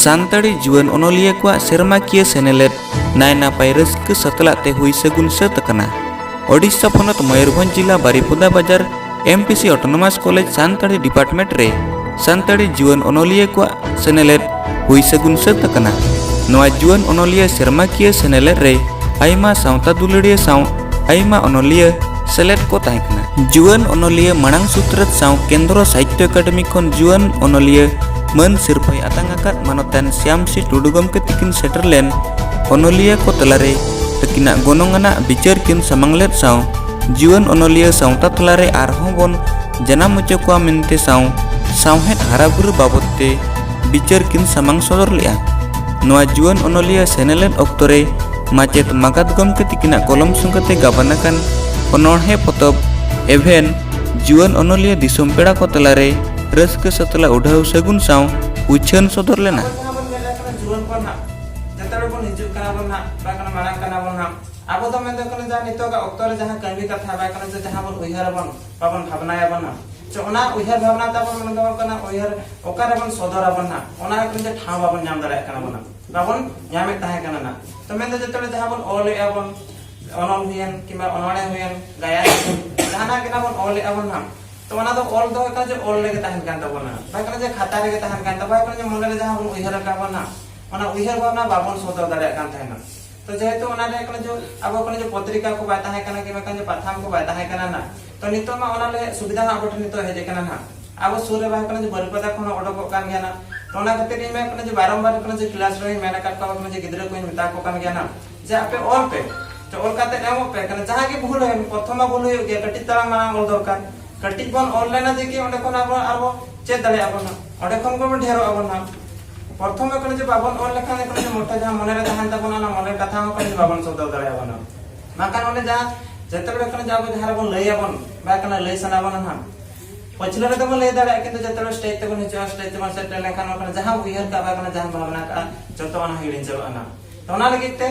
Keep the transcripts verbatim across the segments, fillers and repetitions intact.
ᱥᱟᱱᱛᱟᱲᱤ ᱡᱩᱣᱟᱹᱱ ᱚᱱᱚᱞᱤᱭᱟᱹ ᱠᱚᱣᱟᱜ ᱥᱮᱨᱢᱟᱠᱤᱭᱟᱹ ᱥᱮᱱᱮᱞᱮᱫ ᱱᱟᱭ ᱱᱟᱯᱟᱭ ᱨᱟᱹᱥᱠᱟᱹ ᱥᱟᱛᱞᱟᱜ ᱛᱮ ᱦᱩᱭ ᱥᱟᱹᱜᱩᱱ ᱥᱟᱹᱛ ᱟᱠᱟᱱᱟ᱾ ᱳᱰᱤᱥᱟ ᱯᱚᱱᱚᱛ ᱢᱚᱭᱩᱨᱵᱷᱚᱸᱡᱽ ᱡᱤᱞᱟ ᱵᱟᱨᱤᱯᱚᱫᱟ ᱵᱟᱡᱟᱨ ᱮᱢᱯᱤᱥᱤ ᱚᱴᱳᱱᱚᱢᱟᱥ ᱠᱚᱞᱮᱡᱽ ᱥᱟᱱᱛᱟᱲᱤ ᱰᱤᱯᱟᱨᱴᱢᱮᱱᱴ ᱨᱮ ᱥᱟᱱᱛᱟᱲᱤ ᱡᱩᱣᱟᱹᱱ ᱚᱱᱚᱞᱤᱭᱟᱹ ᱠᱚᱣᱟᱜ ᱥᱮᱱᱮᱞᱮᱫ ᱦᱩᱭ ᱥᱟᱹᱜᱩᱱ ᱥᱟᱹᱛ ᱟᱠᱟᱱᱟ᱾ ᱱᱚᱣᱟ ᱡᱩᱣᱟᱹᱱ ᱚᱱᱚᱞᱤᱭᱟᱹ ᱥᱮᱨᱢᱟᱠᱤᱭᱟᱹ ᱥᱮᱱᱮᱞᱮᱫ ᱨᱮ ᱟᱭᱢᱟ ᱥᱟᱶᱛᱟ ᱫᱩᱞᱟᱹᱲᱤᱭᱟᱹ ᱥᱟᱶ ᱟᱭᱢᱟ ᱚᱱᱚᱞᱤᱭᱟᱹ ᱥᱮᱞᱮᱫ ᱠᱚ ᱛᱟᱦᱮᱸ ᱠᱟᱱᱟ᱾ ᱡᱩᱣᱟᱹᱱ ᱚᱱᱚᱞᱤᱭᱟᱹ ᱢᱟᱲᱟᱝ ᱥᱩᱛᱨᱮᱛ ᱥᱟᱶ ᱠᱮᱱᱫᱨᱚ ᱥᱟᱦᱤᱛᱭᱚ ᱮᱠᱟᱰᱮᱢᱤ ᱠᱷᱚᱱ ᱡᱩᱣᱟᱹᱱ ᱚᱱᱚᱞᱤᱭᱟᱹ ᱢᱟᱹᱱ ᱥᱤᱨᱯᱷᱟᱹᱭ ᱟᱛᱟᱝ ᱟᱠᱟᱫ ᱢᱟᱱᱚᱛᱟᱱ ᱥᱭᱟᱢ ᱥᱤ ᱴᱩᱰᱩ ᱜᱚᱢᱠᱮ ᱛᱤᱠᱤᱱ ᱥᱮᱴᱮᱨ ᱞᱮᱱ ᱚᱱᱚᱞᱤᱭᱟᱹ ᱠᱚ ᱛᱟᱞᱟᱨᱮ ᱟᱹᱠᱤᱱᱟᱜ ᱜᱚᱱᱚᱝ ᱟᱱᱟᱜ ᱵᱤᱪᱟᱹᱨ ᱠᱤᱱ ᱥᱟᱢᱟᱝ ᱞᱮᱫ ᱥᱟᱶ ᱡᱩᱣᱟᱹᱱ ᱚᱱᱚᱞᱤᱭᱟᱹ ᱥᱟᱶᱛᱟ ᱛᱟᱞᱟᱨᱮ ᱟᱨᱦᱚᱸ ᱵᱚᱱ ᱡᱟᱱᱟᱢ ᱦᱚᱪᱚ ᱠᱚᱣᱟ ᱢᱮᱱᱛᱮ ᱥᱟᱶ ᱥᱟᱶᱦᱮᱫ ᱦᱟᱨᱟᱵᱩᱨᱩ ᱵᱟᱵᱚᱫ ᱛᱮ ᱵᱤᱪᱟᱹᱨ ᱠᱤᱱ ᱥᱟᱢᱟᱝ ᱥᱚᱫᱚᱨ ᱞᱮᱫᱼᱟ᱾ ᱱᱚᱣᱟ ᱡᱩᱣᱟᱹᱱ ᱚᱱᱚᱞᱤᱭᱟᱹ ᱥᱮᱱᱮᱞᱮᱫ ᱚᱠᱛᱚ ᱨᱮ ᱢᱟᱪᱮᱛ ᱢᱟᱜᱟᱫ ᱜᱚᱢᱠᱮ ᱛᱤᱠᱤᱱᱟᱜ ᱠᱚᱞᱚᱢ ᱥᱚᱸᱜᱮᱛᱮ ᱜᱟᱵᱟᱱ ᱟᱠᱟᱱ ᱚᱱᱚᱬᱦᱮ ᱯᱚᱛᱚᱵ ᱮᱵᱷᱮᱱ ᱡᱩᱣᱟᱹᱱ ᱚᱱᱚᱞᱤᱭᱟᱹ ᱫᱤᱥᱚᱢ ᱯᱮᱲᱟ ᱠᱚ ᱛᱟᱞᱟᱨᱮ ᱨᱟᱹᱥᱠᱟᱹ ᱥᱟᱛᱞᱟ ᱩᱰᱷᱟᱹᱣ ᱥᱟᱹᱜᱩᱱ ᱥᱟᱶ ᱩᱪᱷᱟᱹᱱ ᱥᱚᱫᱚᱨ ᱞᱮᱱᱟ᱾ ᱟᱵᱚ ᱡᱟᱦᱟᱸ ᱵᱚᱱ ᱧᱮᱞᱮᱫ ᱠᱟᱱᱟ ᱡᱩᱣᱟᱹᱱ ᱠᱚ ᱱᱟᱦᱟᱜ, ᱡᱮᱛᱮ ᱦᱚᱲ ᱵᱚᱱ ᱦᱤᱡᱩᱜ ᱠᱟᱱᱟ ᱵᱚᱱ ᱱᱟᱦᱟᱜ, ᱵᱟᱝ ᱠᱟᱱᱟ ᱢᱟᱲᱟᱝ ᱠᱟᱱᱟ ᱵᱚᱱ ᱱᱟᱦᱟᱜ, ᱟᱵᱚ ᱫᱚ ᱢᱮᱱᱫᱚ ᱠᱟᱱᱟ ᱡᱟᱦᱟᱸ ᱱᱤᱛᱚᱜᱟᱜ ᱚᱠᱛᱚ ᱨᱮ ᱡᱟᱦᱟᱸ ᱠᱟᱹᱢᱤ ᱠᱟᱛᱷᱟ ᱵᱟᱭ ᱠᱟᱱᱟ ᱡᱮ ᱡᱟᱦᱟᱸ ᱵᱚᱱ ᱩᱭᱦᱟᱹᱨ ᱟᱵᱚᱱ, ᱵᱟᱵᱚᱱ ᱵᱷᱟᱵᱽᱱᱟᱭᱟ ᱵᱚᱱ ᱱᱟᱦᱟᱜ, ᱪᱮ ᱚᱱᱟ ᱩᱭᱦᱟᱹᱨ ᱵᱷᱟᱵᱽᱱᱟ ᱛᱟᱵᱚᱱ ᱢᱮᱱᱫᱚ ᱠᱟᱱᱟ ᱩᱭᱦᱟᱹᱨ ᱚᱠᱟ ᱨᱮᱵᱚᱱ ᱥᱚᱫᱚᱨ ᱟᱵᱚᱱ ᱱᱟᱦᱟᱜ, ᱚᱱᱟ ᱠᱟᱱᱟ ᱡᱮ ᱴᱷᱟᱶ ᱵᱟᱵᱚᱱ ᱧᱟᱢ ᱫᱟᱲᱮᱭᱟᱜ ᱠᱟᱱᱟ ᱵᱚᱱ ᱱᱟᱦᱟᱜ, ᱵᱟᱵᱚᱱ ᱧᱟᱢᱮᱫ ᱛᱟᱦᱮᱸ ᱠᱟᱱᱟ ᱱᱟᱦᱟᱜ᱾ ᱛᱚ ᱢᱮᱱᱫᱚ ᱡᱮᱛᱮ ᱦᱚᱲ ᱡᱟᱦᱟᱸ ᱵᱚᱱ ᱚᱞᱮᱜᱼᱟ ᱵᱚᱱ, ᱚᱱᱚᱞ ᱦᱩᱭᱮᱱ ᱠᱤᱝᱵᱟ ᱚᱱᱚᱬᱦᱮ ᱦᱩᱭᱮᱱ, ᱜᱟᱭᱟᱱ ᱦᱩᱭᱮᱱ, ᱡᱟᱦᱟᱱᱟᱜ ᱜᱮ ᱱᱟᱦᱟᱜ ᱵᱚᱱ ᱚᱞᱮᱜᱼᱟ ᱵᱚᱱ ᱱᱟᱦᱟᱜ, ᱛᱚ ᱚᱱᱟ ᱫᱚ ᱚᱞ ᱫᱚ ᱮᱠᱟᱞ ᱡᱮ ᱚᱞ ᱞᱮᱜᱮ ᱛᱟᱦᱮᱱ ᱠᱟᱱ ᱛᱟᱵᱚᱱᱟ, ᱵᱟᱝ ᱠᱟᱱᱟ ᱡᱮ ᱠᱷᱟᱛᱟ ᱨᱮᱜᱮ ᱛᱟᱦᱮᱱ ᱠᱟᱱ ᱛᱟᱵᱚᱱᱟ, ᱵᱟᱝ ᱠᱟᱱᱟ ᱡᱮ ᱢᱚᱱᱮ ᱨᱮ ᱡᱟᱦᱟᱸ ᱵᱚᱱ ᱩᱭᱦᱟᱹᱨ ᱟᱠᱟᱫ ᱵᱚᱱᱟ, ᱚᱱᱟ ᱩᱭᱦᱟᱹᱨ ᱵᱷᱟᱵᱽᱱᱟ ᱵᱟᱵᱚᱱ ᱥᱚᱫᱚᱨ ᱫᱟᱲᱮᱭᱟᱜ ᱠᱟᱱ ᱛᱟᱦᱮᱱᱟ᱾ ᱛᱚ ᱡᱮᱦᱮᱛᱩ ᱚᱱᱟ ᱨᱮ ᱠᱟᱱᱟ ᱡᱮ ᱟᱵᱚ ᱠᱟᱱᱟ ᱡᱮ ᱯᱚᱛᱨᱤᱠᱟ ᱠᱚ ᱵᱟᱭ ᱛᱟᱦᱮᱸ ᱠᱟᱱᱟ ᱠᱤᱝᱵᱟ ᱠᱟᱱᱟ ᱡᱮ ᱯᱟᱛᱷᱟᱢ ᱠᱚ ᱵᱟᱭ ᱛᱟᱦᱮᱸ ᱠᱟᱱᱟ ᱱᱟ, ᱛᱚ ᱱᱤᱛᱚᱜ ᱢᱟ ᱚᱱᱟ ᱞᱟᱹᱜᱤᱫ ᱥᱩᱵᱤᱫᱷᱟ ᱦᱚᱸ ᱟᱵᱚ ᱴᱷᱮᱱ ᱱᱤᱛᱚᱜ ᱦᱮᱡ ᱟᱠᱟᱱᱟ ᱱᱟ᱾ ᱟᱵᱚ ᱥᱩᱨ ᱨᱮ ᱵᱟᱝ ᱠᱟᱱᱟ ᱡᱮ ᱵᱟᱹᱨᱤᱯᱟᱫᱟ ᱠᱷᱚᱱ ᱦᱚᱸ ᱚᱰᱚᱠᱚᱜ ᱠᱟᱱ ᱜᱮᱭᱟ ᱱᱟ᱾ ᱛᱚ ᱚᱱᱟ ᱠᱷᱟᱹᱛᱤᱨ ᱤᱧ ᱢᱮᱱ ᱠᱟᱱᱟ ᱡᱮ ᱵᱟᱨᱚᱢᱵᱟᱨ ᱠᱟᱱᱟ ᱡᱮ ᱠᱞᱟᱥ ᱨᱮᱧ ᱢᱮᱱ ᱟᱠᱟᱫ ᱠᱚᱣᱟ ᱠᱟᱱᱟ ᱡᱮ ᱜᱤᱫᱽᱨᱟᱹ ᱠᱚᱧ ᱢᱮᱛᱟ ᱠᱚ ᱠᱟᱱ ᱜᱮᱭᱟ ᱱᱟ, ᱡᱮ ᱟᱯᱮ ᱚᱞ ᱯᱮ᱾ ᱛᱚ ᱚᱞ ᱠᱟᱛᱮ ᱮᱢᱚᱜ ᱯᱮ ᱠᱟᱱᱟ, ᱡᱟᱦᱟᱸ ᱜᱮ ᱵᱷᱩᱞ ᱦᱩᱭᱩᱜ, ᱯᱨᱚᱛᱷᱚᱢ ᱢᱟ ᱵᱷᱩᱞ ᱦᱩᱭᱩᱜ ᱜᱮᱭᱟ, ᱠᱟᱹᱴᱤᱡ ᱛᱟᱞᱟᱝ ᱢᱟᱲᱟᱝ ᱚᱞ ᱫᱚᱨᱠᱟᱨ᱾ ᱠᱟᱹᱴᱤᱡ ᱵᱚᱱ ᱚᱞ ᱞᱮᱱᱟ ᱡᱮ ᱠᱤ ᱚᱸᱰᱮ ᱠᱷᱚᱱ ᱟᱵᱚ ᱟᱨᱵᱚ ᱪᱮᱫ ᱫᱟᱲᱮᱭᱟᱜᱼᱟ ᱵᱚᱱ ᱱᱟᱦᱟᱜ, ᱚᱸᱰᱮ ᱠᱷᱚᱱ ᱜᱮᱵᱚᱱ ᱰᱷᱮᱨᱚᱜᱼᱟ ᱵᱚᱱ ᱱᱟᱦᱟᱜ᱾ ᱯᱨᱚᱛᱷᱚᱢ ᱨᱮ ᱠᱟᱱᱟ ᱡᱮ ᱵᱟᱵᱚᱱ ᱚᱞ ᱞᱮᱠᱷᱟᱱ ᱮᱠᱷᱚᱱ ᱡᱮ ᱢᱚᱴᱷᱮ ᱡᱟᱦᱟᱸ ᱢᱚᱱᱮ ᱨᱮ ᱛᱟᱦᱮᱱ ᱛᱟᱵᱚᱱᱟ, ᱚᱱᱟ ᱢᱚᱱᱮ ᱠᱟᱛᱷᱟ ᱦᱚᱸ ᱠᱟᱱᱟ ᱡᱮ ᱵᱟᱵᱚᱱ ᱥᱚᱫᱚᱨ ᱫᱟᱲᱮᱭᱟᱜᱼᱟ ᱵᱚᱱ ᱱᱟᱦᱟᱜ᱾ ᱵᱟᱝᱠᱷᱟᱱ ᱚᱸᱰᱮ ᱡᱟᱦᱟᱸ ᱡᱮᱛᱮ ᱵᱮᱲᱮ ᱠᱟᱱᱟ ᱡᱮ ᱟᱵᱚ ᱡᱟᱦᱟᱸ ᱨᱮᱵᱚᱱ ᱞᱟᱹᱭ ᱟᱵᱚᱱ, ᱵᱟᱭ ᱠᱟᱱᱟ ᱞᱟᱹᱭ ᱥᱟᱱᱟ ᱵᱚᱱᱟ ᱱᱟᱦᱟᱜ, ᱯᱟᱹᱪᱷᱞᱟᱹ ᱨᱮᱫᱚ ᱵᱚᱱ ᱞᱟᱹᱭ ᱫᱟᱲᱮᱭᱟᱜᱼᱟ, ᱠᱤᱱᱛᱩ ᱡᱮᱛᱮ ᱵᱮᱲᱮ ᱥᱴᱮᱡ ᱛᱮᱵᱚᱱ ᱦᱤᱡᱩᱜᱼᱟ, ᱥᱴᱮᱡ ᱛᱮᱵᱚᱱ ᱥᱮᱴᱮᱨ ᱞᱮᱱᱠᱷᱟᱱ ᱚᱱᱟ ᱠᱟᱱᱟ ᱡᱟᱦᱟᱸ ᱩᱭᱦᱟᱹᱨ ᱠᱟᱜᱼᱟ, ᱵᱟᱭ ᱠᱟᱱᱟ ᱡᱟᱦᱟᱸ ᱵᱷᱟᱵᱽᱱᱟ ᱠᱟᱜᱼᱟ, ᱡᱚᱛᱚ ᱚᱱᱟ ᱦᱤᱲᱤᱧ ᱪᱟᱵᱟᱜᱼᱟ ᱱᱟᱦᱟᱜ᱾ ᱛᱚ ᱚᱱᱟ ᱞᱟᱹᱜᱤᱫ ᱛᱮ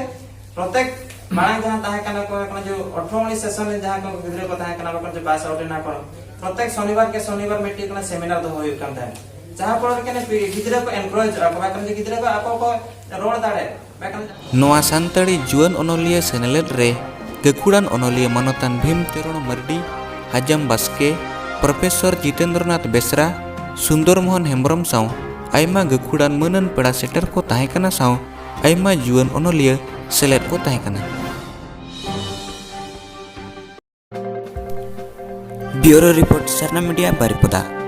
ᱯᱨᱚᱛᱮᱠ ᱢᱟᱲᱟᱝ ᱡᱟᱦᱟᱸ ᱛᱟᱦᱮᱸ ᱠᱟᱱᱟ ᱠᱚ, ᱠᱟᱱᱟ ᱡᱮ ᱟᱴᱷᱨᱚ ᱩᱱᱤᱥ ᱥᱮᱥᱚᱱ ᱨᱮ ᱡᱟᱦᱟᱸ ᱠᱚ ᱜᱤᱫᱽᱨᱟᱹ ᱠᱚ ᱛᱟᱦᱮᱸ ᱠᱟᱱᱟ, ᱵᱟᱠᱚ ᱡᱮ ᱯᱟᱥ ᱟᱣᱩᱴ ᱮᱱᱟ ᱠᱚ, ᱯᱨᱚᱛᱮᱠ ᱥᱚᱱᱤᱵᱟᱨ ᱠᱮ ᱥᱚᱱᱤᱵᱟᱨ ᱢᱤᱫᱴᱤᱡ ᱠᱟᱱᱟ ᱥᱮᱢᱤᱱᱟᱨ ᱫᱚᱦᱚ ᱦᱩᱭᱩᱜ ᱠᱟᱱ ᱛᱟᱦᱮᱸᱫ᱾ ᱡᱟᱦᱟᱸ ᱯᱚᱨᱮ ᱠᱟᱱᱟ ᱜᱤᱫᱽᱨᱟᱹ ᱠᱚ ᱮᱱᱠᱟᱨᱮᱡᱚᱜᱼᱟ ᱠᱚ, ᱵᱟᱠᱷᱟᱱ ᱜᱤᱫᱽᱨᱟᱹ ᱠᱚ ᱟᱠᱚ ᱠᱚ ᱨᱚᱲ ᱫᱟᱲᱮᱭᱟᱜᱼᱟ, ᱵᱟᱠᱷᱟᱱ ᱱᱚᱣᱟ ᱥᱟᱱᱛᱟᱲᱤ ᱡᱩᱣᱟᱹᱱ ᱚᱱᱚᱞᱤᱭᱟᱹ ᱥᱮᱱᱮᱞᱮᱫ ᱨᱮ ᱜᱟᱹᱠᱷᱩᱲᱟᱱ ᱚᱱᱚᱞᱤᱭᱟᱹ ᱢᱟᱱᱚᱛᱟᱱ ᱵᱷᱤᱢ ᱪᱚᱨᱚᱬ ᱢᱟᱨᱰᱤ, ᱦᱟᱡᱟᱢ ᱵᱟᱥᱠᱮ, ᱯᱨᱚᱯᱷᱮᱥᱚᱨ ᱡᱤᱛᱮᱱᱫᱨᱚᱱᱟᱛᱷ ᱵᱮᱥᱨᱟ, ᱥᱩᱱᱫᱚᱨ ᱢᱳᱦᱚᱱ ᱦᱮᱢᱵᱨᱚᱢ ᱥᱟᱶ ᱟᱭᱢᱟ ᱜᱟᱹᱠᱷᱩᱲᱟᱱ ᱢᱟᱹᱱᱟᱱ ᱯᱮᱲᱟ ᱥᱮᱴᱮᱨ ᱠᱚ ᱛᱟᱦᱮᱸ ᱠᱟᱱᱟ ᱥᱟᱶ ᱟᱭᱢᱟ ᱡᱩᱣᱟᱹᱱ ᱚᱱᱚᱞᱤᱭᱟᱹ ᱥᱮᱞᱮᱫ ᱠᱚ ᱛᱟᱦᱮᱸ ᱠᱟᱱᱟ᱾ Bureau Report, ᱥᱟᱨᱱᱟ ᱢᱤᱰᱤᱭᱟ, ᱵᱟᱨᱤᱯᱚᱫᱟ᱾